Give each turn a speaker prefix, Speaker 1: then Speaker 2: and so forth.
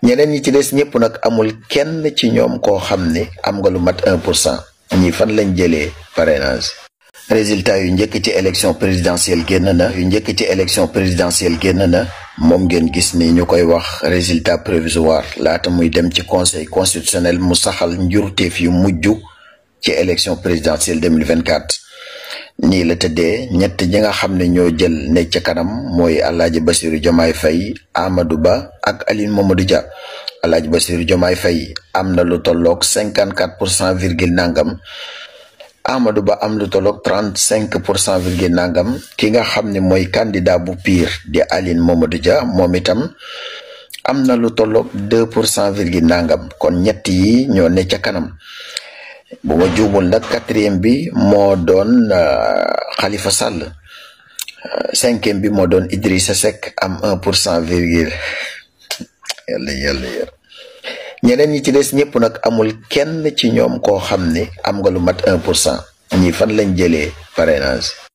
Speaker 1: ñeneen ñi ci des ñëpp nag amul kenn ci ñoom koo xam ne am nga lu mat 1% ñi fan lañ jëlee parrainage. résultat yu njëkk ci élection présidentielle génn na moom ngeen gis ni ñu koy wax résultat provisoire laata muy dem ci conseil constitutionnel mu saxal njurteef yu mujj ci élection présidentielle 2024. nii la tëddee ñett ñi nga xam ne ñoo jël ne ca kanam mooy Alaaji Bassirou Diomaye Faye, Amadou Ba ak Aline Mamadou Dia. Alaaji Bassirou Diomaye Faye am na lu tolloog 54% virgule nangam. Amadou Ba am lu tolloog 35% virgule nangam. ki nga xam ne mooy candidat bu pire di Aline Mamadou Dia moom itam am na lu tolloog 2% virgule nangam. kon ñett yi ñoo ne ca kanam. bu ma juumul nag 4e bi moo doon Khalifa Sall, 5e bi moo doon Idrissa Seck am 1% virgule yàlla ñeneen ñi ci des ñëpp nag amul kenn ci ñoom koo xam ne am nga lu mat 1%. ñi fan lañ jëlee parrainage.